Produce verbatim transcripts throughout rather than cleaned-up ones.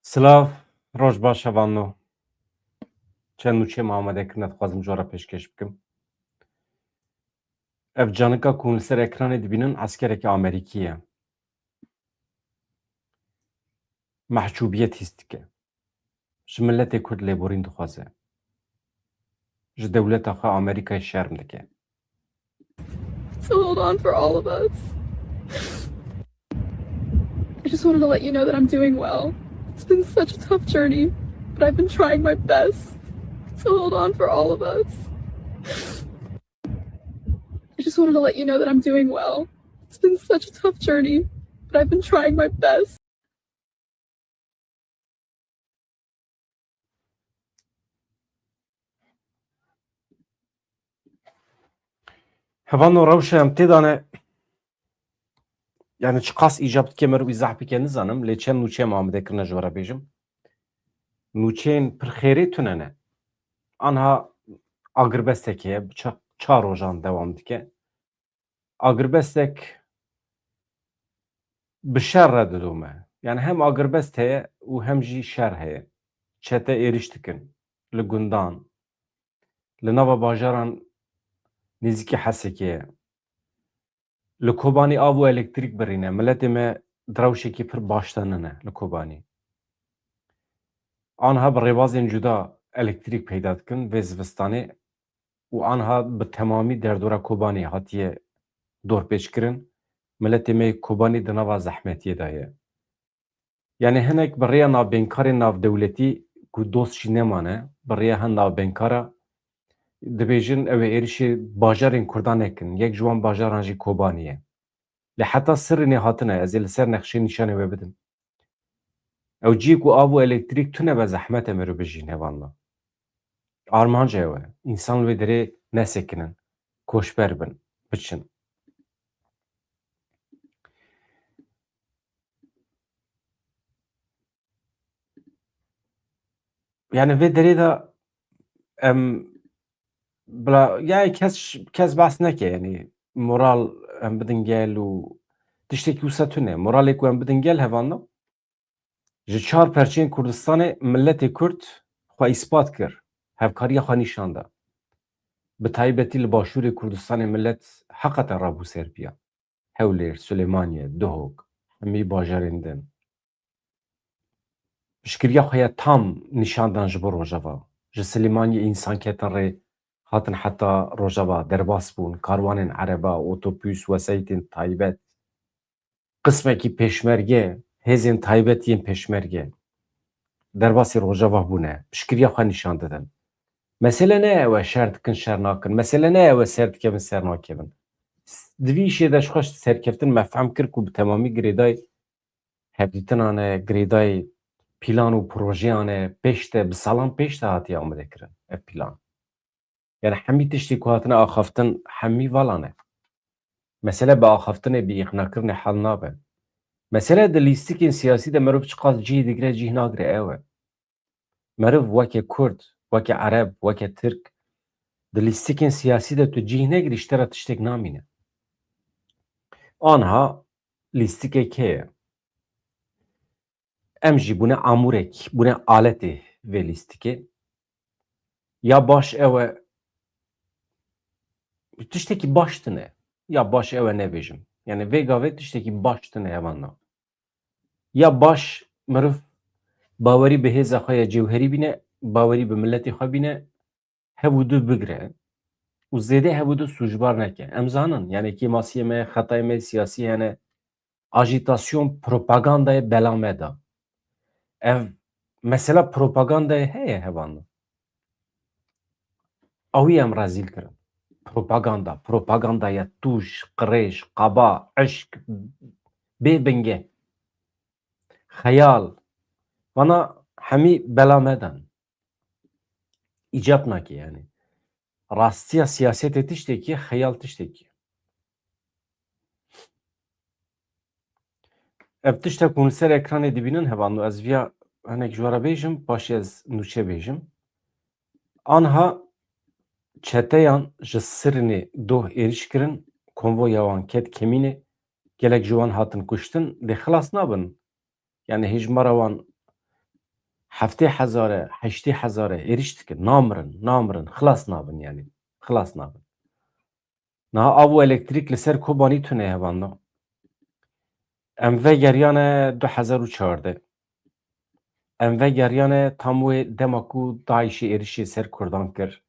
Silav, roj baş hevalno. Çend nûçeyê me amade kirine dixwazim ji we re pêşkêş bikim. Ev canika ku hûn li ser ekranê dibînin eskerekî Amerîkî ye. Mehcûbiyet hîs dike. Ji miletê Kurd lêborîn dixwaze. Ji dewleta xwe Amerîkayê şerm dike. So hold on for all of us. I just wanted to let you know that I'm doing well. It's been such a tough journey, but I've been trying my best. So hold on for all of us. I just wanted to let you know that I'm doing well. It's been such a tough journey, but I've been trying my best. Hevalno, rewşa em tê de ne, yani çiqas îcab dike me re izah bike nizanim, lê çend nûçeyê me amade kirine ji we re bêjim. Nûçeyên pir xêrê tune ne. Anha agirbestek heye, bi ça-, çar rojan dewam dike. Agirbestek bi şer re didome. Yani hem agirbest heye û hem jî şer heye. Çete êriş dikin li gundan, li nava bajaran nêzîkî Hesekê ye. Li Kobanî av û elektrîk birîne. Miletê me di rewşekî pir baş de nine li Kobanî. Anha bi rêbazên cuda elektrîk peyda dikin vê zivistanê û anha bi temamî derdora Kobanê hatiye dorpêçkirin. Miletê me yê Kobanî di nava zehmetiyê de ye. Yani hinek bi rêya navbênkarên navdewletî ku dost jî nemane, bi rêya hin navbênkara dibêjin ew ê êrişê bajarên Kurdan nekin. Yek ji wan bajaran jî Kobanî ye. Lê heta Sirînê hatine, ez ê li ser nexşê nîşanê we bidim. Ew cihê ku av û elektrîk tune be zehmet e mirov bijîn hevalno. Armanca ew e. Însan li wê derê nesekinin. Koçber bin. Biçin. Yani vê derê de em bila, yani kes kes behs neke, yani moral em bidin gel û tiştekî wisa tune. Moralê ku em bidin gel hevalno. Ji çar perçeyên Kurdistanê miletê Kurd xwe îspat kir, hevkariya xwe nîşan da. Bi taybetî li Başûrê Kurdistanê milet heqeten rabû ser piya. Hewlêr, Silêmaniye, Duhok, hemî bajarên din. Piştgiriya xwe ya tam nîşan dan ji bo Rojava. Ji Silêmaniyê însan ketin rê, hatin heta Rojava, derbas bûn, karwanên ereba, otobûs, wesayîtên taybet. Qismekî pêşmerge, hêzên taybet yên pêşmerge derbasî Rojava bûne, piştgiriya xwe nîşan didin. Mesele ne ew e şer dikin, şer nakin. Mesele ne ew e ser dikevin, ser nakevin. Di vî îşê de ji xwe serkeftin me fehm kir ku bi temamî girêdayî hevdîtinan e, girêdayî plan û projeyan e, pêş de, bi salan pêş de hatiye amade kirin ev plan. Yani hemî tiştê ku hatine axaftin hemî vala ne. Mesele bi axaftinê, bi îqnakirinê hel nabe. Mesele di lîstikên siyasî de mirov çiqas cihê digire, cih nagire ew e. Meriv weke Kurd, weke Ereb, weke Tirk, di lîstikên siyasî de tu cih negirî, ji te re tiştek namîne. Anha lîstikek heye. Em jî bûne amûrek, bûne aletê vê lîstikê. Ya baş ew e, tiştekî baş tune. Ya baş ew e nebêjim. Yani vê gavê tiştekî baş tune hevalno. Ya baş meriv bawerî bi hêza xwe ya cewherî bîne, bawerî bi miletê xwe bîne, hev û du bigire û zêde hev û du sûcbar neke. Em zanin, yani kêmasiyê me, xetayê me siyasî hene, ajîtasyon, propagandayê bela me da. Ev mesela propagandayê heye hevalno. Ewî em rezîl kirin. Propaganda, propagandaya tûj, qirêj, qaba, eşk, bê bingeh, xeyal. Vana hemî bela me dan. Îcab nake yani. Rastiya siyasetê tiştekî, xeyal tiştekî. Ev tiştek hûn li ser ekranê dibînin hevalno, ez viya hinek ji we re bêjim, paşê ez nûçe bêjim. Anha çeteyan ji Sirînê doh êrîş kirin, konvoya wan ket kemînê, gelek ji wan hatin kuştin, lê xilas nabin. Yani hêjmara wan heftê hezar e, heştê hezar e, êrîş dikin. Namirin, namirin, xilas nabin yani. Xilas nabin. Niha av û elektrîk li ser Kobanî tune hevanda. Em vegeriyane du hezar û çardeh. Em vegeriyane tam wê dema ku DAIŞê êrişê ser Kurdan kir.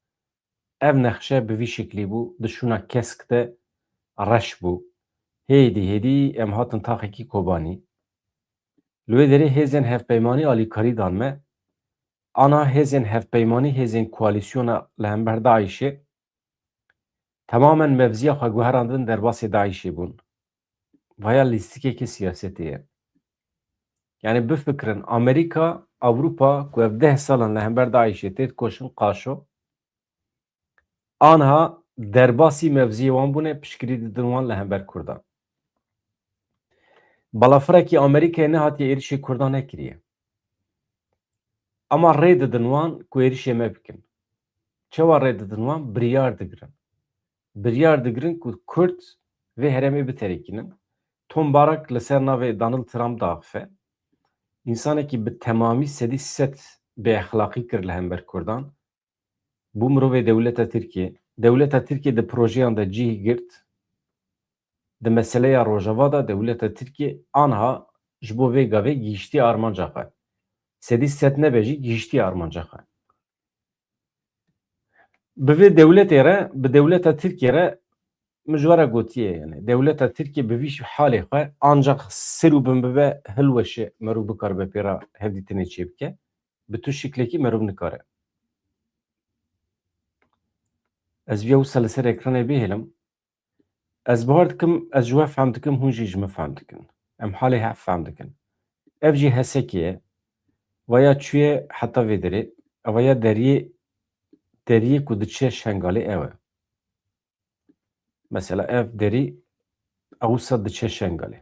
Ev nexşe bi vî şeklî bû, di şûna kesk de reş bû. Hêdî hêdî em hatin taxekî Kobanî. Li wê derê hêzên hevpeymanî alîkarî dan me. Ana hêzên hevpeymanî, hêzên koalîsyona li hember DAIŞê temamen mevziya xwe guherandin derbasê DAIŞê bûn. Vaya lîstikekê siyasetê ye. Yani bifikirin, Amerîka, Ewropa ku ev deh salan li hember DAIŞê tê dikoşin qaşo, anha derbasî mevziyê wan bûne, piştgirî didin wan li hember Kurdan. Balafirekî Amerîkayê nehatiye êrişê Kurdan nekiriye. Ama rê didin wan ku êrişê me bikin. Çawa rê didin wan? Biryar digirin. Biryar digirin ku Kurd vê herêmê biterekînin. Tom Barak li ser navê Donald Trump diaxife. Însanekî bi temamî sedî sed bêexlaqî kir li hember Kurdan. Bû mirovê dewleta Tirkiyê. Dewleta Tirkiyê di projeyan de cih girt. Di meseleya Rojava de dewleta Tirkiyê anha ji bo vê gavê gihiştiye armanca xwe. Sedî sed nebe jî gihiştiye armanca xwe. Bi vê dewletê re, bi dewleta Tirkiyê re min ji we re gotiye, yani dewleta Tirkiyê bi vî halê xwe ancax ser û bin bibe hilweşe merû bikaribe pê re hevdîtinê çêbike. Bi tu şiklekî merûv nikare. Ez viya wisa li ser ekranê bihêlim. Ez bawer dikim, ez ji we fehm dikim, hûn jî ji min fehm dikin. Em halê hev fehm dikin. Ev jî Hesekê ye. Vaya çûye heta vê derê. Evaya deriyê, deriyê ku diçe Şengalê ew e. Mesela ev derî ewsa diçe Şengalê.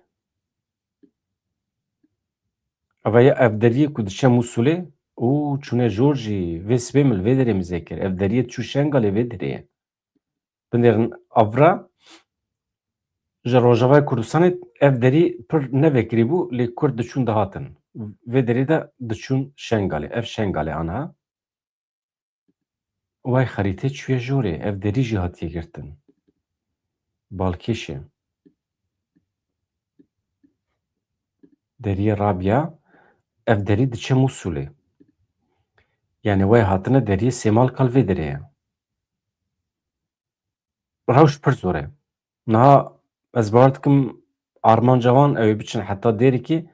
Evaya ev deriyê ku diçe Mûsulê û çûne jor jî vê sibê min li vê derê mizê kir. Ev deriyê çû Şengalê vê derê ye. Binêrin avra ji Rojavayê Kurdistanê ev derî pir nevekirî bû, lê Kurd diçûn dihatin. Vê derê de diçûn Şengalê. Ev Şengalê anha. Way xerîtê çûye jorê, ev derî jî hatiye girtin. Balkêşê. Deriyê Rabia, ev derî diçe Mûsulê. Yani way hatine deriyê Sêmalka li vê derê ye. Rewş pir zor e. Niha ez bawer dikim armanca wan ew ê biçin heta Dêrikê,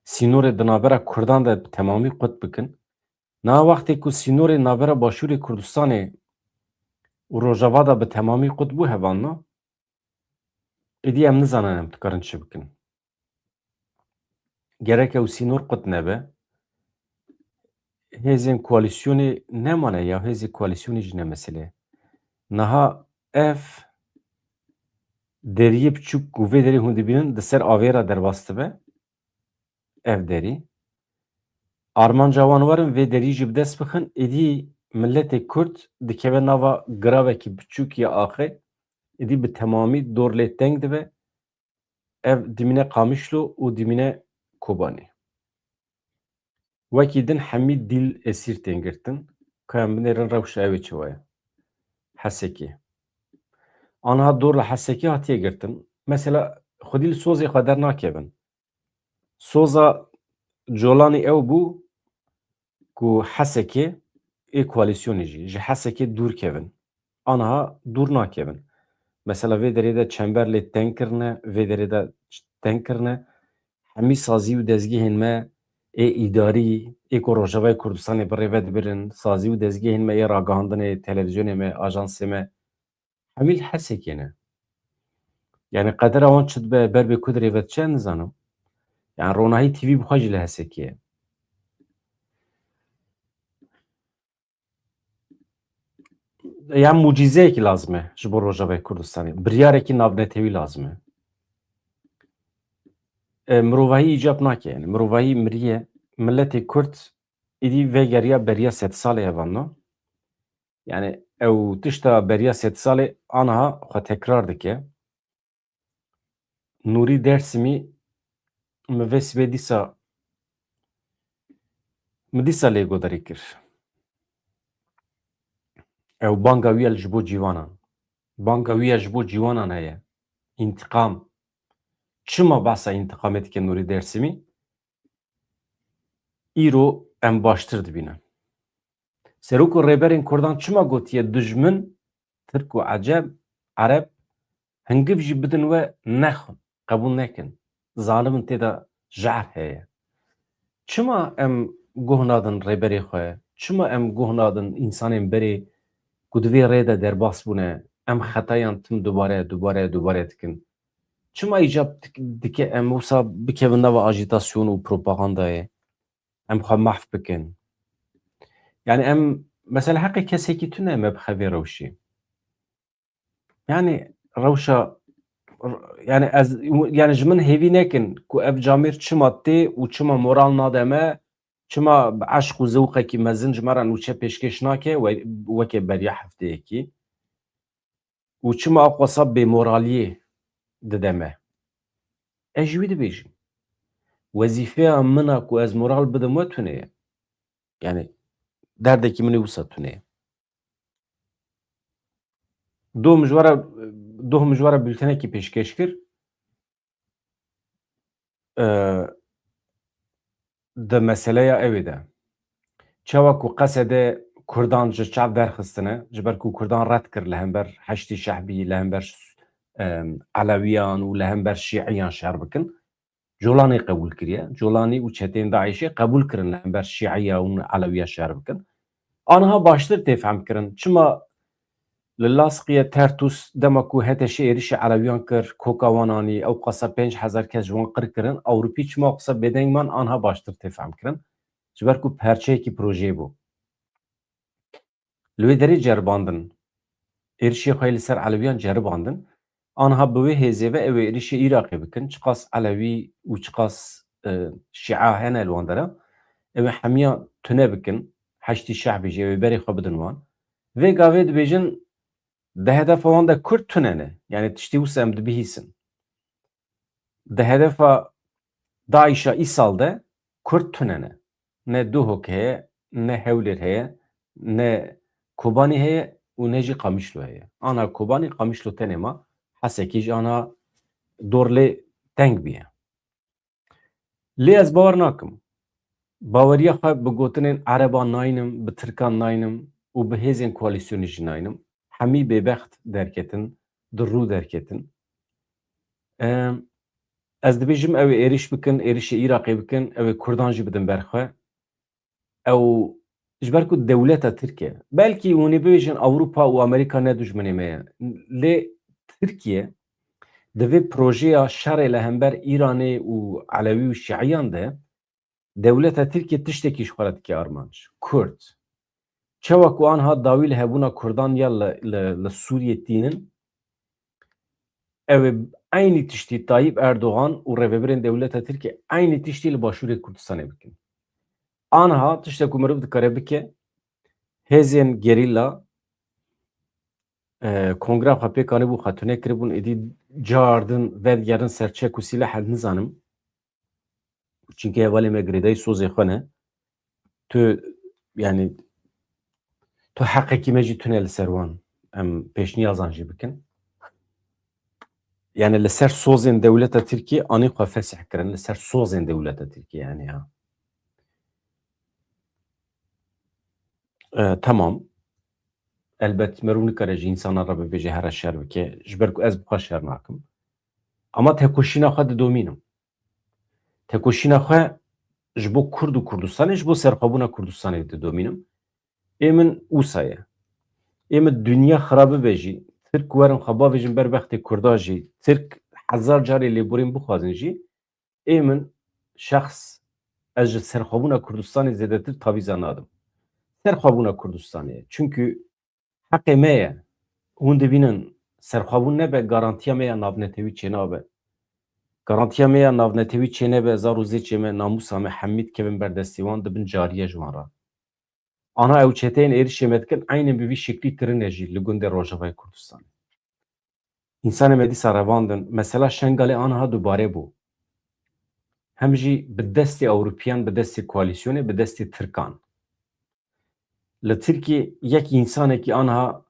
sînorê di navbera Kurdan de bi temamî qut bikin. Niha wextê ku sînorê navbera Başûrê Kurdistanê û Rojava de bi temamî qut bû hevalno, êdî em nizanin em dikarin çi bikin. Gerek ew sînor qut nebe. Hêzên koalîsyonê nemane ya hêzê koalîsyonê jî ne mesele. Niha ev deriyê biçûk ku vê derê hûn dibînin di ser avê re derbas dibe. Ev derî. Armanca wan werin vê derî jî bi dest bixin, êdî miletê Kurd dikeve nava giravekî biçûk ya axê, êdî bi temamî dor lê teng dibe. Ev dimîne Qamişlo û dimîne Kobanê. Wekî din hemî dîl esîr tên girtin. Ka em binêrin rewşa ew ê çawa ye. Hesekê. Anha dor li Hesekê hatiye girtin. Mesela xwedî li sozê xwe dernakevin. Soza Colanî ew bû ku Hesekê ê koalîsyonê jî ji Hesekê dûr kevin. Aniha dûr nakevin. Mesela vê derê de çember lê teng kirine, vê derê de teng kirine. Hemî sazî û dezgehên me ê îdarî, ê ku Rojavayê Kurdistanê bi rê ve dibirin, sazî û dezgehên me ê ragihandinê, televîzyonê me, ajansê me, hemî li Hesekê ne. Yani qedera wan çi dibe, ber bê ku dirê ve diçe, nizanim. Yani Ronahî T V bi xwe jî li Hesekê ye. Ya mucîzeyekî lazim e ji bo Rojavayê Kurdistanê. Biryarekî navnetewî lazim e. E, mirovahî îcab nake yani. Mirovahî miriye. Miletê Kurd êdî vegeriya beriya sed salê hevalno. Yani ew tişta beriya sed salê aniha xwe tekrar dike. Nûrî Dersimî, min vê sibê dîsa Min dîsa lê godarî kir. Ew banga wî ye ji bo cîwanan. Banga wî ye ji bo cîwanan heye. Întiqam. Çima behsa întiqamê dike Nûrî Dêrsimî? Îro em baştir dibînin. Serok û rêberên Kurdan çima gotiye dijmin, Tirk û Ecem, Ereb, hingiv jî bidin we nexwin, qebûl nekin. Zanimin tê de jehr heye. Çima em guh nadin rêberê xwe? Çima em guh nadin însanên berê ku di vê rê de derbas bûne? Em xetayan tim dubare, dubare, dubare dikin. Çima îcab dik-, dike em wisa bikevin nava ajîtasyon û propagandayê? Em xwe mahf bikin. Yani em, mesela heqê kesekî tune me bixe vê rewşê. Yani rewşa, yani ez, yani ji min hêvî nekin ku ev camêr çima tê û çima moral nade me, çima bi eşq û zewqekî mezin ji me re nûçe pêşkêş nake we-, weke beriya hefteyekî. Û çima ew qasa bêmoraliyê dide me? Ez ji wî dibêjim. Wezîfeya min a ku ez moral bidim we tune ye. Yani derdekî min ê wisa tune ye. Doh min ji we re, doh min ji we re bültenekî pêşkêş kir. E, di meseleya ewê de. Çawa ku Qesedê Kurdan ji çav derxistine, ji ber ku Kurdan red kir li hember Heşdî Şehbî, li hember, e, Elewiyan û li hember Şîiyan şer bikin. Colanê qebûl kiriye. Colanî û çeteyên DAIŞê qebûl kirin li hember Şîiya û Elewiya şer bikin. Aniha baştir tê fehmkirin. Çima li Laskiye, Tertûs, dema ku HTŞê êrişî Elewiyan kir, koka wan anî, ew qasa pênc hezar kes ji wan qir kirin, Ewropî çima qasa bêdeng man, aniha baştir tê fehmkirin. Ji ber ku perçeyekî projeyê bû. Li wê derê ceribandin. Êrişê xwe yê li ser Elewiyan ceribandin. Aniha bi wê hêzê ve ew ê êrişê Iraqê bikin. Çiqas Elewî û çiqas, e, Şîa hene li wan dera. Ew ê hemiya tune bikin. Heşdî Şehbî jî ew ê berê xwe bidin wan. Vê gavê dibêjin di hedefa wan de Kurd tune ne. Yani tiştî wisa em dibihîsin. Di hedefa DAIŞa îsal de Kurd tune ne. Ne Duhok heye, ne Hewlêr heye, ne Kobanî heye û ne jî Qamişlo heye. Ana Kobanî, Qamişlo tenê ma, Hesekî jî ana dor lê teng bûye. Lê ez bawer nakim. Baweriya xwe bi gotinên Ereban naynim, bi Tirkan naynim û bi hêzên koalîsyonê jî naynim. Hemî bêbext derketin, di rû derketin. Em, ez dibêjim ew ê êriş bikin, êrişê Iraqê bikin, ew ê Kurdan jî bidin ber xwe. Ew, ji ber ku dewleta Tirk e. Belkî hûn ê bibêjin Ewropa û Amerîka ne dijminê me ye. Lê Tirkiye di vê projeya şerê li hember Îranê û Elewî û Şîiyan de dewleta Tirkiye tiştekî ji xwe re dike armanc. Kurd. Çawa ku anha dawî li hebûna Kurdan ya li, li, li Sûriyê tînin, ew ê eynî tiştî Tayyip Erdogan û rêvebirên dewleta Tirkiye eynî tiştî li Başûrê Kurdistanê bikin. Anha tiştek ku mirov dikare bike, hêzên gerîla, e, kongra xwe pêk anîbû, xwe tune kiribûn, êdî cardin, vedigerin ser çek û sîleh, ez nizanim. Çimkî hevalê me girêdayî sozê xwe ne. Tu, yani, tu heqekî me jî tune li ser wan. Em pêşniyazan jî bikin. Yani li ser sozên dewleta Tirkiyê anî xwe fesih kirin, li ser sozên dewleta Tirkiyê, yani, ya. E, temam. Elbet merû nikare ji însanan re bibêje here şer bike, ji ber ku ez bi xwe şer nakim. Ama tekoşîna xwe didomînim. Tekoşîna xwe ji bo Kurd û Kurdistanê, ji bo serxwebûna Kurdistanê didomînim. Ê min wisa ye. Ê min dinya xira bibe jî, Tirk werin xwe bavêjin ber bextê Kurda jî, Tirk hezar carê lêborîn bixwazin jî, ê min şexs, ez ji serxwebûna Kurdistanê zêdetir tavîza nadim. Serxwebûna Kurdistanê ye. Çimkî heqê me ye. Hûn dibînin, serxwebûn nebe, garantiya me ya navnetewî çênabe. Garantiya me ya navnetewî çênebe, zar û zêçê me, namûsa me hemî dikevin ber destê wan, dibin cariye ji wan re. Ana ew çeteyên êrişê me dikin, eynên bi vî şeklî kirine jî li gundê Rojavayê Kurdistanê. Însanê me dîsa revandin. Mesela Şengalê aniha dubare bû. hem jî bi destê Ewropiyan, bi destê koalîsyonê, bi destê Tirkan. Li Tirkiyê yek însanekî anha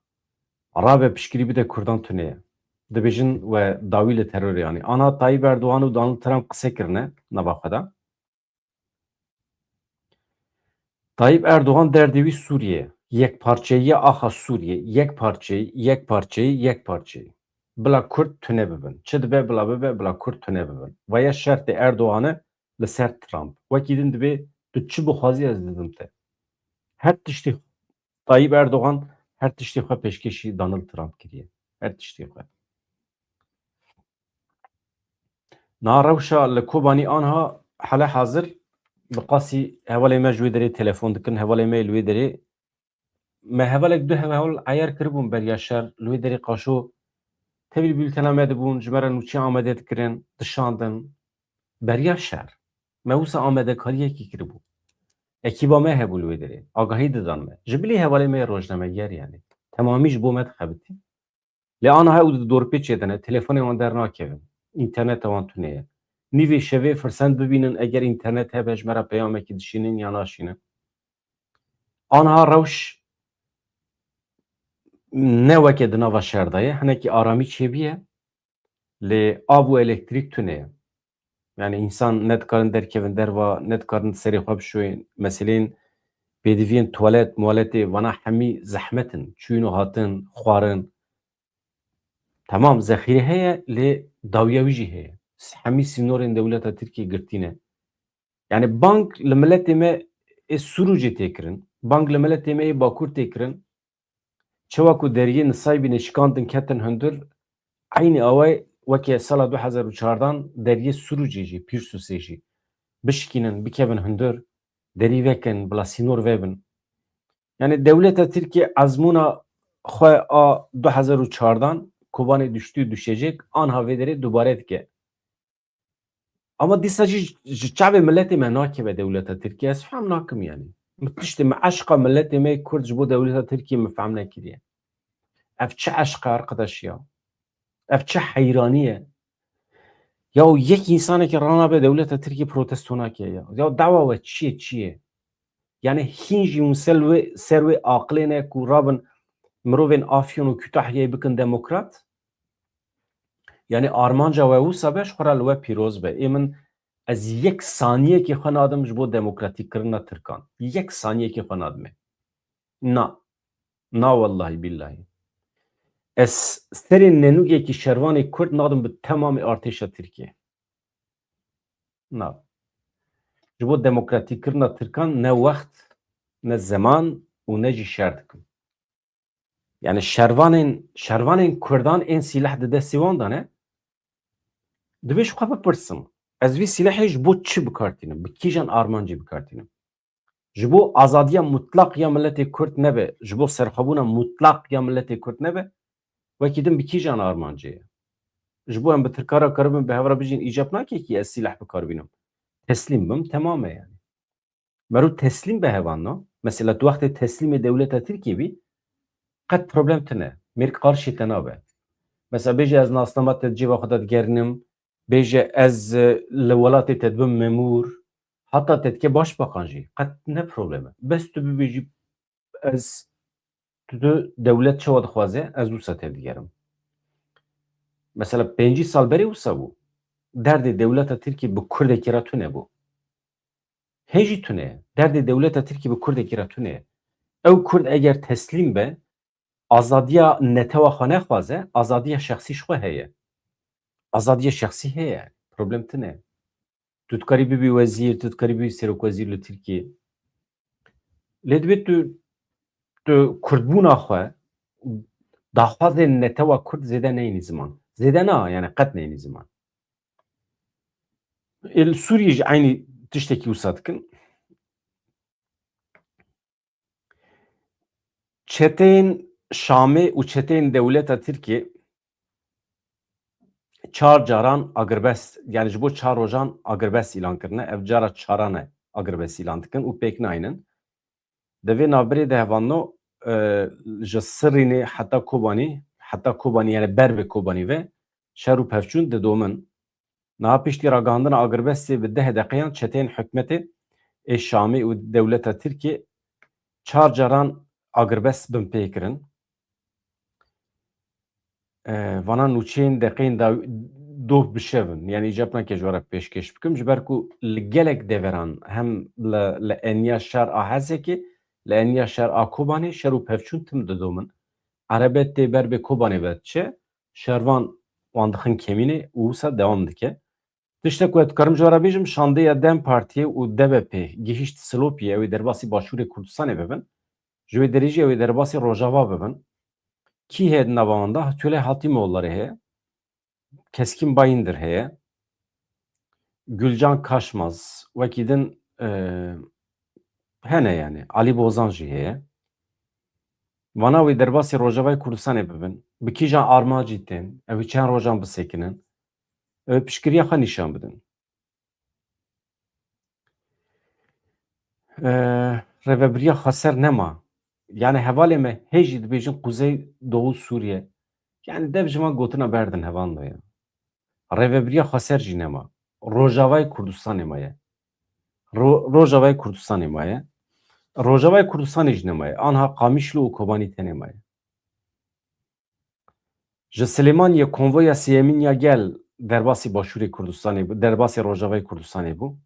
rabe piştgirî bide Kurdan tune ye. Dibêjin we dawî li terorê anî. Anha Tayyip Erdogan û Donald Trump qise kirine nava xwe de. Tayyip Erdogan derdê wî Sûriye, yekparçeyiya axa Sûriye, yekparçeyî, yekparçeyî, yekparçeyî. Bila Kurd tune bibin. Çi dibe bila bibe, bila Kurd tune bibin. Vaya şertê Erdogan e li ser Trump. Wekî din dibê tu çi bixwazî ez didim te. Her tiştî Tayyip Erdogan her tiştê xwe pêşkêşî Donald Trump kiriye. Her tiştê xwe. Na rewşa li Kobanî anha hele hazir bi qasî hevalê me ji wê derê telefon dikin, hevalê me yê li wê derê me hevalek du heval eyar kiribûn beriya şer, li wê derê qaşo tevî li bîltena me dibûn, ji me re nûçe amade dikirin, dişandin. Beriya şer. Me wisa amadekariyekî kiribû. Ekîba me hebû li wê derê. Agahî didan me. Ji bilî hevalê me yê rojnameger yanî. Temamî ji bo me dixebitî. Lê aniha ew di dorpêçê de ne, telefonê wan dernakevin. Înterneta wan tune ye. Nîvê şevê firsend bibînin, eger înternet hebe ji me re peyamekî dişînin ya naşînin. Aniha rewş ne weke di nava şer de ye, hinekî aramî çêbûye, lê av û elektrîk tune ye. Yani însan ne dikarin derkevin derva, ne dikarin serê xwe bişoyên. Meseleyên pêdiviyên tuwalet, muwaletê, vana hemî zehmet in. Çûyîn û hatin, xwarin. Temam, zexîre heye, lê dawiya wî jî heye. Hemî sînorên dewleta Tirkiyê girtî ne. Yani bang li miletê me ê Sûrûcê tê kirin. Bang li miletê me ê Bakur tê kirin. Çawa ku deriyê Nisaybînê şikandin ketin hundir, eynî awayê weke sala du hezar û çardan deriyê Sûrûcê jî, Pîrsûsê jî bişikînin, bikevin hundir, derî vekin, bila sînor vebin. Yani dewleta Tirkiye ezmûna xwe a du hezar û çardan Kobanê düştü, düşecek, anha vê derê dubare dike. Ama dîsa jî ji çavê miletê me nakeve dewleta Tirkiye, ez fehm nakim yani. Min tiştê min eşqa miletê me Kurd ji bo dewleta Tirkiye min fehm nekiriye. Ev çi eşq e arkadaş ya? Ev çi heyranî ye? Ya yek însanekî ranabe dewleta Tirkiye protesto nake ya. Ya dawa we çi ye, çi ye? Yani hîn jî hûn ser wê, ser wê aqilê ne ku rabin mirovên Afyon û Kütahyayê bikin demokrat? Yani armanca we wisa be, ji xwe re li we pîroz be. Ê min, ez yek saniyekê xwe nadim ji bo demokratîkkirina Tirkan. Yek saniyekê xwe nadime. Na. Na wellahî billahî. Ez serê nenûgekî şervanê Kurd nadim bi temamê artêşa Tirkiye. Na. Ji bo demokratîkkirina Tirkan ne wext, ne zeman û ne jî şer dikim. Yani şervanên, şervanên Kurdan ên sîleh di destê wan de ne, divê ji xwe bipirsin. Ez vî sîlehê ji bo çi bi kar tînim? Bi kîjan armancî bi kar tînim? Ji bo azadiya mutlaq ya miletê Kurd nebe, ji bo serxwebûna mutlaq ya miletê Kurd nebe, wekî din bi kîjan armancê ye? Ji bo em bi Tirka re karibin bi hev re bijîn, îcab nake kî ez sîleh bi kar bînim. Teslîm bim, temam e yani. Mero teslîm be hevanno. Mesela tu wextê teslîmê dewleta Tirkiyê bî, qet problem tune. Mêrik qarşê te nabe. Mesela bêje ez nasnama te di cêba xwe de digerinim, bêje ez, e, li welatê te dibim memûr, heta te dike başbakan jî. Qet ne problem e. Bes tu bibêjî ez, tu, tu dewlet çawa dixwaze, ez wisa tev digerim. Mesela pêncî sal berê wisa bû. Derdê dewleta Tirkiyê bi Kurdekî re tune bû. Hê jî tune ye. Derdê dewleta Tirkiyê bi Kurdekî re tune ye. Ew Kurd eger teslîm be, azadiya netewa xwe nexwaze, azadiya şexsî ji xwe heye. Azadiya şexsî heye. Problem tune ye. Tu dikarî bibî wezîr, tu dikarî bibî serokwezîr li Tirkiyê. Lê divê tu, tu kurdbûna xwe, daxwazên netewa kurd zêde neyînî ziman. Zêde na, yani qet neyînî ziman. Ê li Sûriyê jî eynî tiştekî wisa dikin. Çeteyên Şamê û çeteyên dewleta Tirkiyê çar caran agirbest, yani ji bo çar rojan agirbest îlan kirine. Ev cara çaran e agirbest îlan dikin û pêk naynin. Di vê navbirê de hevanno, e, ji Sirînê heta Kobanî, heta Kobanî, yani ber bi Kobanî ve şer û pevçûn didomin. Niha piştî ragihandina agirbestê bi deh deqeyan çeteyên hikûmetê ê Şamê û dewleta Tirkiyê çar caran agirbest binpê kirin. E, vana nûçeyên deqeyên daw-, doh bi şev in. Yanî îcab nake ji we re pêşkêş bikim. Ji ber ku li gelek deveran hem li, li eniya şer a Hesekê, li eniya şer a Kobanê şer û pevçûn tim didomin. Erebet tê ber bê Kobanê ve diçe, şervan wan dixin kemînê û wisa dewam dike. Tiştek ku ez dikarim ji we re bêjim, şandeya DEM Partiyê û DBPê gihîşt Silopiyê, ew ê derbasî Başûrê Kurdistanê bibin. Ji wê derê jî ew ê derbasî Rojava bibin. Kî heye di nava wan de? Tülay Hatîmoğulları heye. Keskin Bayındır heye. Gülcan Kaşmaz, wekî din, e, hene yani. Ali Bozan jî heye. Vana wê derbasî Rojavayê Kurdistanê bibin. Bi kîjan armancî tên? Ew ê çend rojan bisekinin? Ew ê piştgiriya xwe nîşan bidin. E, rêvebiriya xweser nema. Yani hevalê me hê jî dibêjin Kuzey Doğu Suriye. Yani dev ji van gotina berdin hevalno ya. Rêvebiriya xweser jî nema. Rojavayê Kurdistanê maye. Ro-, Rojavayê Kurdistanê maye. Rojavayê Kurdistanê jî nemaye. Anha Qamişlo û Kobanî tenê maye. Ji Silêmaniyê konvoya sêyemîn ya gel derbasî Başûrê Kurdistanê bû, derbasî Rojavayê Kurdistanê bû.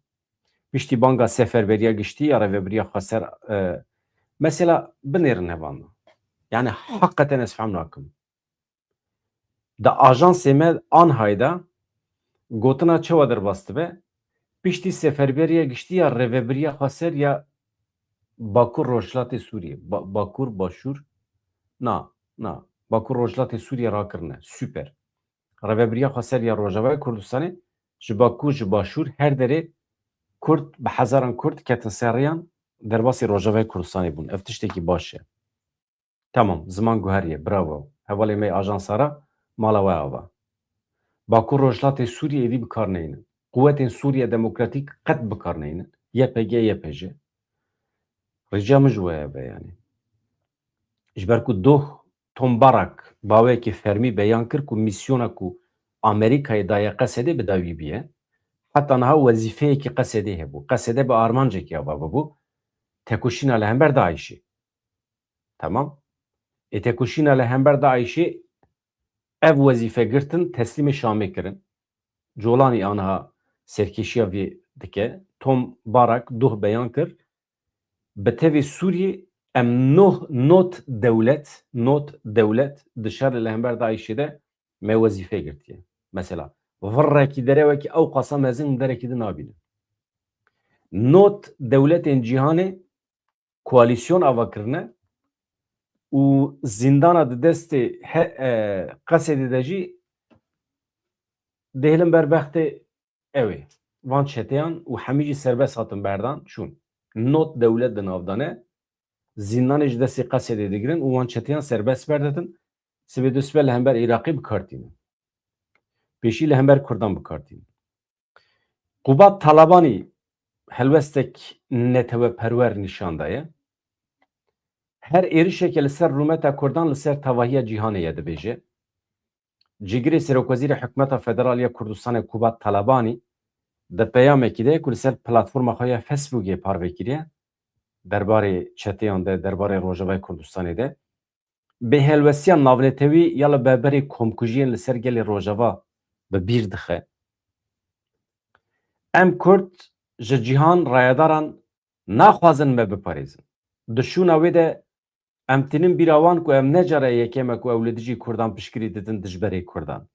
Piştî banga Seferberiya Giştî ya Rêvebiriya Xweser, e, mesela binêrin hevalno. Yani heqeten ez fehm nakim. Di ajansê me Anhayê de gotina çawa derbas dibe? Piştî Seferberiya Giştî ya Rêvebiriya Xweser ya Bakur Rojhilatê Sûriyê, Ba-, Bakur, Başûr, na, na, Bakur Rojhilatê Sûriyê rakirine. Super. Rêvebiriya Xweser ya Rojavayê Kurdistanê ji Bakur, ji Başûr, her derê Kurd, bi hezaran Kurd ketin ser rêyan derbasî Rojavayê Kurdistanê bûn. Ev tiştekî baş e. Tamam, ziman guheriye, bravo. Hevalê me yê ajansa re mala we ava. Bakur Rojhilatê Sûriyê êdî bi kar neynin. Quwetên Sûriye Demokratîk qet bi kar neynin. Y P G, Y P J. Rica min ji we ev e yani. Ji ber ku doh Tom Barak baweyekî fermî beyan kir ku mîsyona ku Amerîkayê daye Qesedê bi dawî bûye. Heta niha wezîfeyekî Qesedê hebû. Qesede bi armancekî ava bibû. Tekoşîna li hember DAIŞê. Tamam. Ê tekoşîna li hember DAIŞê ev wezîfe girtin, teslîmê Şamê kirin. Colanî aniha serkêşiya vê dike. Tom Barak doh beyan kir, bi tevê Sûriyê em noh, not dewlet, not dewlet di şerê li hember DAIŞê de me wezîfe girtiye. Mesela, virrekî, derewekî ew qasa mezin derekî di nabînin. Not dewletên cîhanê koalîsyon ava kirine û zîndana di destê he-, e, Qesedê de jî dihêlin ber bextê ew ê. Van çeteyan û hemî jî serbest hatin berdan çûn. Not dewlet di nav de ne. Zîndanê ji destê Qesedê digirin û wan çeteyan serbest berdidin. Sibê du sibe li hember Iraqê bi kar tînin. Pêşî li hember Kurdan bi kar tînin. Qubat Talabanî helwestek neteweperwer nîşan daye. Her êrişeke li ser rûmeta Kurdan li ser tevahiya cîhanê ye, dibêje. Cîgirê Serokwezîrê Hikûmeta Federal ya Kurdistanê Kubat Talabanî di peyamekî de ku li ser platforma xwe ya Facebookê parve kiriye, derbarê çeteyan de, derbarê Rojavayê Kurdistanê de, bêhelwestiya navnetewî ya li berberê komkujiyên li ser gelê Rojava bi bîr dixe. Em Kurd ji cîhan rayedaran naxwazin me biparêzin. Di şûna wê de em tînin bîra wan ku ev ne cara yekem e ku ew li dijî Kurdan piştgirî didin dijberê Kurdan.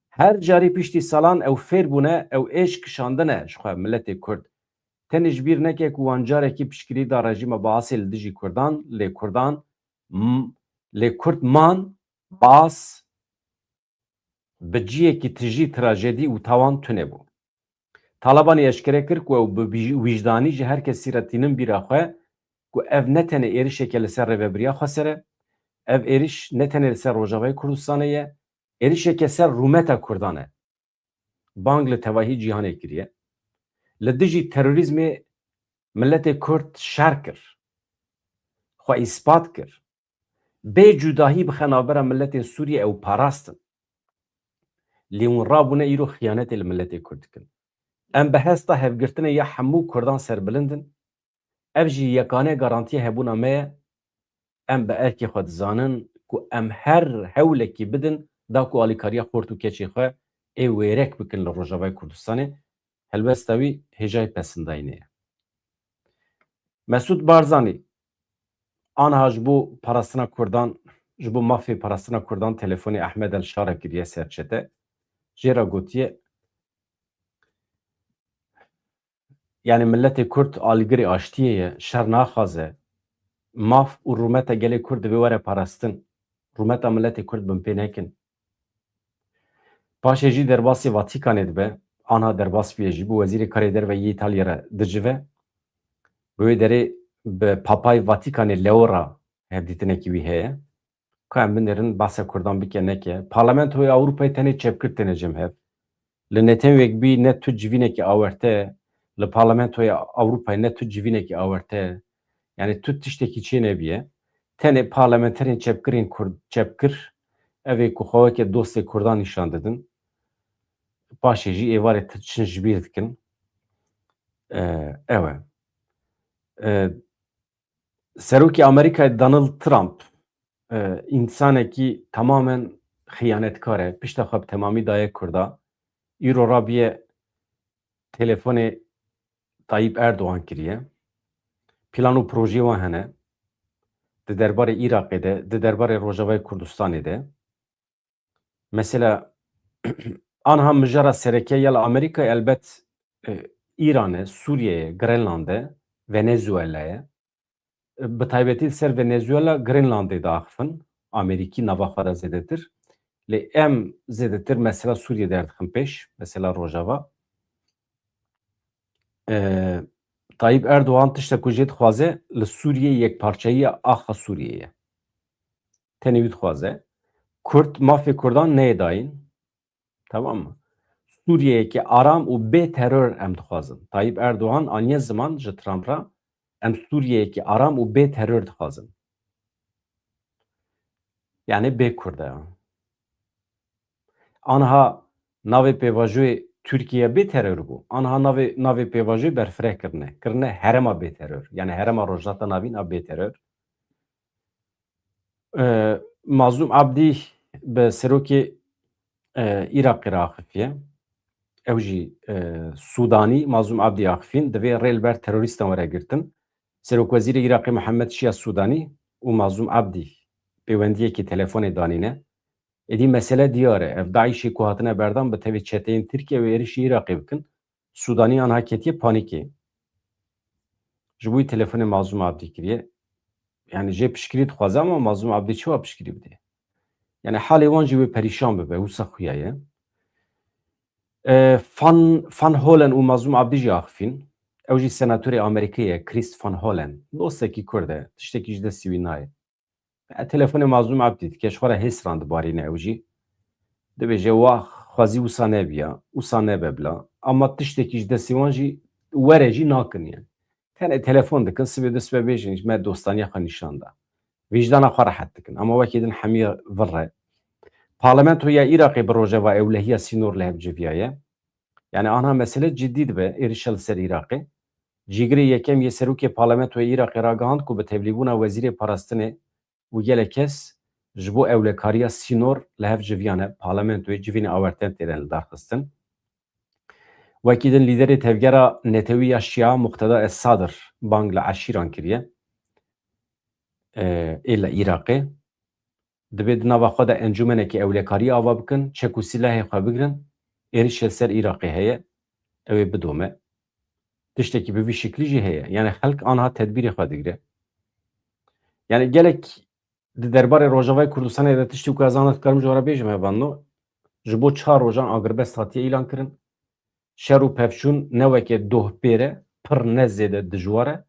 Her carî piştî salan ew fêr bûne, ew êş kişandine ji xwe miletê Kurd. Tenê ji bîr neke ku wan carekî piştgirî da rejîma Baasê li dijî Kurdan, lê Kurdan, m-, lê Kurd man, Baas bi ciyekî tijî trajedî û tawan tune bû. Talabanî eşkere kir ku ew bi bij-, wijdanî ji her kesî re tînin bîra xwe ku ev ne tenê êrişeke li ser rêvebiriya xweser e, ev êriş ne tenê li ser Rojavayê Kurdistanê ye, êrişeke ser rûmeta Kurdan e. Bang li tevahî cîhanê kiriye. Li dijî terorîzmê miletê Kurd şer kir. Xwe îspat kir. Bê cudahî bixe navbera miletên Sûriyê ew parastin. Lê hûn rabûne îro xiyanetê li miletê Kurd dikin. Em bi hesta hevgirtinê ya hemû Kurdan serbilind in. Ev jî yekane garantiya hebûna me ye. Em bi erkê xwe dizanin ku em her hewlekî bidin da ku alîkariya xort û keçê xwe ê wêrek bikin li Rojavayê Kurdistanê. Helwesta wî hêjayî pesindayînê ye. Mesûd Barzanî aniha ji bo parastina Kurdan, ji bo mafê parastina Kurdan telefonê Ehmed El Şara kiriye ser çete. Jê re gotiye, yani miletê Kurd alîgirê aştiyê ye, şer naxwaze, maf û rûmeta gelê Kurd divê were parastin. Rûmeta miletê Kurd binpê nekin. Paşê jî derbasî Vatikanê dibe, anha derbas bûye jî, bi wezîrê karê derve yê Îtalyê re dicive. Bi wê derê bi Papayê Vatikanê Leo re hevdîtinekî wî heye. Ka em binêrin, behsa Kurdan bike neke. Parlamentoya Ewropayê tenê çepgir têne cem hev. Li netewekbî ne tu civînekî awerte, li Parlamentoya Ewropayê ne tu civînekî awerte. Yani tu tiştekî çê nebiye. Tenê parlamenterên çepgirên Kurd, çepgir, ev ê ku xwe weke dostê Kurdan nîşan didin. Paşê jî êvarê ti çin ji bîr dikin. Ee, ew e. Ee, Serokê Amerîkayê Donald Trump, e, însanekî tamamen xiyanetkar e. Pişta xwe bi temamî daye Kurda. Îro rabiye telefonê Tayyip Erdogan kiriye. Plan û projeyê wan hene. Di derbarê Iraqê de, di derbarê Rojavayê Kurdistanê de. Mesela, anha mijara sereke ya li Amerîka elbet, e, Îran e, Sûriye ye, Grenland e, Venezuela ye. E, bi taybetî li ser Venezuela, Greenlandê diaxifin, Amerîkî nava xwe de zêdetir. Lê em zêdetir mesela Sûriye derdixin pêş, mesela Rojava. E, Tayyip Erdogan tiştek ku jê dixwaze li Sûriyê yekparçeyiya axa Sûriyê ye. Tenê wî dixwaze. Kurd, mafê Kurdan neyê dayîn. Tamam mı? Sûriyeyekî aram û bê teror em dixwazin. Tayyip Erdogan aniye ziman ji Trump re, em Sûriyeyekî aram û bê teror dixwazin. Yani bê Kurda. Anha navê pêvajoyê Tirkiye bê teror bû. Anha navê, navê pêvajoyê berfireh kirine. Kirine herema bê teror. Yani herema Rojhilata Navîn a bê teror. E, Mazlûm Abdî bi serokê, e, Iraqê re axifiye. Ew jî, e, Sûdanî Mazlûm Abdî axifîn. Divê rê li ber terorîstan were girtin. Serokwezîrê Iraqê Mihemed Şiya Sûdanî û Mazlûm Abdî pêwendiyekî telefonê danîne. Êdî mesele diyar e. Ev DAIŞê ku hatine berdan bi tevî çeteyên Tirkiye wê êrişî Iraqê bikin. Sûdanî anha ketiye panîkê. Ji bo wî telefonê Mazlûm Abdî kiriye. Yani jê piştgirî dixwaze ama Mazlûm Abdî çawa piştgirî bide? Yani halê wan jî wê perîşan bibe, wisa xuya ye. E, Van, Van Hollen û Mazlûm Abdî jî axifîn. Ew jî senatorê Amerîkayê ye, Christ Van Hollen. Dostekî Kurd e, tiştekî ji destî wî nayê. E, telefonê Mazlûm Abdî dike, ji xwe re hêsran dibarîne ew jî. Dibêje, "Wax, xwezî wisa nebiya, wisa nebe bila." Ama tiştekî ji destê wan jî were jî nakin yani. Tenê telefon dikin, sibê du sibê bêjin, "Me dostaniya xwe nîşan da." Vîcdana xwe rehet dikin. Ama wekî din hemî vir e. Parlamentoya Iraqê bi rojeva ewlehiya sînor li hev civiyaye. Yani anha mesele cidî dibe, êrişa li ser Iraqê. Cîgirê yekem yê serokê parlamentoya Iraqê ragihand ku bi tevlîbûna wezîrê parastinê û gelek kes ji bo ewlekariya sînor li hev civiyane, parlamentoyê civînê awerten têne lidarxistin. Wekî din lîderê tevgera netewî ya Şia Muqteda Es-Sadir bang li eşîran kiriye, e, ê li Iraqê. Dibê di nava xwe de encûmenekî ewlekariyê ava bikin, çek û sîlehê xwe bigrin, êrişê li ser Iraqê heye, ew ê bidome. Tiştekî bi vî şiklî jî heye. Yani xelk anha tedbîrê xwe digire. Yani gelek di derbarê Rojavayê Kurdistanê de tiştê ku ez anha dikarim ji we re bêjim hevalno, ji bo çar rojan agirbest hatiye îlan kirin. Şer û pevçûn ne weke doh pêr e, pir ne zêde dijwar e.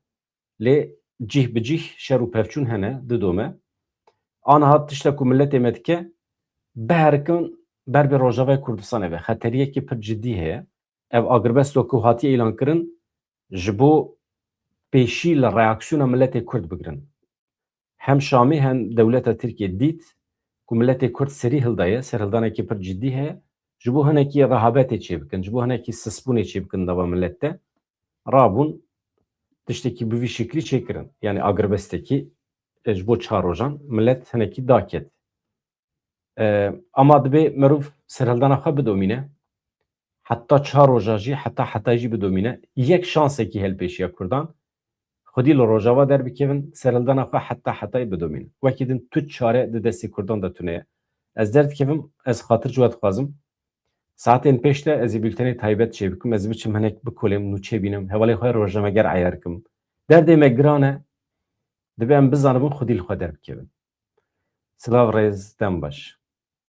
Lê cih bi cih şer û pevçûn hene, didome. Aniha tişta ku miletê me dike, biherikin ber bi Rojavayê Kurdistanê ve. Xeteriyekî pir cidî heye. Ev agirbesto ku hatiye îlan kirin, ji bo pêşî li reaksiyona miletê Kurd bigirin. Hem Şamê hem dewleta Tirkiye dît ku miletê Kurd serî hildaye, serhildanekî pir cidî heye. ji bo hinekî rehabetê çêbikin, ji bo hinekî sisbûnê çêbikin nava millet de, rabûn tiştekî bi vî şeklî çêkirin. Yani agirbestekî, e, ji bo çar rojan millet hinekî daket. E, ama dibê merûv serhildana xwe bidomîne. Heta çar roja jî, heta hetayî jî bidomîne. Yek şansekî helpêşiya Kurdan. Xwedî li Rojava derbikevin, serhildana xwe heta hetayî bidomîne. Wekî din tu çare di destê Kurdan de tune ye. Ez derdikevim, ez xatir ji we dixwazim. Saetên pêş de ez ê bültenê taybet çêbikim, ez biçim hinek bikolêm, nûçe bînim, hevalê xwe rojnameger eyar kim. Derdê me giran e, dibe em bizanibin xwedî li xwe derbikevin. Silav, rêz, dem baş.